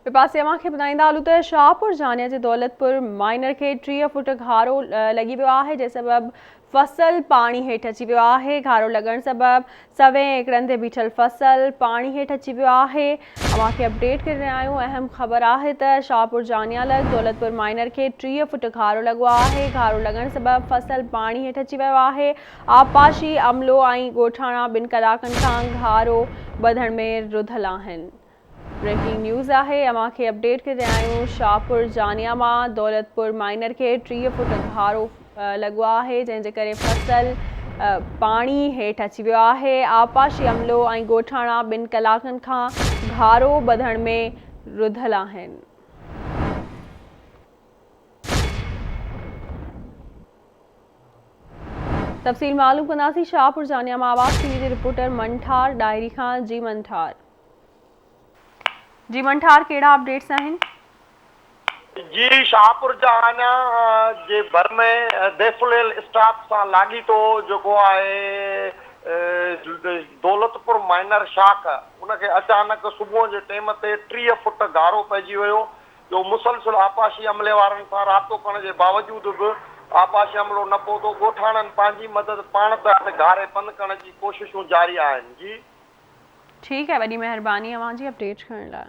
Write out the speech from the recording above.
ٻئي پاسي اوهان کي ٻڌائيندا هلون ته شاهپور جهانيا جي دولتپور مائنر کي 30 فوٽ گهارو لڳي ويو آهي جنهن سبب فصل پاڻي هيٺ اچي ويو آهي گهارو لڳڻ سبب سوين ايڪڙن تي بيٺل فصل پاڻي هيٺ اچي ويو آهي اوهان کي اپڊيٽ ڪري رهيا آهيون اهم خبر آهي ته شاهپور جهانيا لڳ دولتپور مائنر کي 30 فوٽ گهارو لڳو آهي گهارو لڳڻ سبب فصل پاڻي هيٺ اچي ويو آهي آبپاشي عملو ۽ ڳوٺاڻا ٻن ڪلاڪن کان گهارو ٻڌڻ ۾ رڌل آهن. بريڪنگ نيوز آهي اوهان کي اپڊيٽ ڪري رهيا آهيون شاهپور جانيا مان دولتپور مائنر کي 30 فوٽ گهارو لڳو آهي جنهن جي ڪري فصل پاڻي هيٺ اچي ويو آهي آبپاشي عملو ۽ ڳوٺاڻا ٻن ڪلاڪن کان گهارو ٻڌڻ ۾ رڌل آهن. تفصيل معلوم ڪنداسين شاهپور جانيا مان آواز ٽي وي جي رپورٽر منٺار ڏاهري کان جي منٺار. جي منٺار ڪهڙا اپڊيٽس آهن؟ جي شاهپور جهانيا جي ڀر ۾ ديفليل اسٽاپ سان لاڳيتو جيڪو آهي دولتپور مائنر شاخ ان کي اچانڪ صبح جي ٽيم تي 30 فٽ گهارو پئجي ويو جو مسلسل آبپاشي عملي وارن سان رابطو ڪرڻ جي باوجود به آبپاشي عملو نه پهتو ڳوٺاڻن پنهنجي مدد پاڻ تحت گهاري بند ڪرڻ جي ڪوششون جاري آهن جي. ٺيڪ آهي وڏي مهرباني اوهان جي اپڊيٽ ڪرڻ لاء.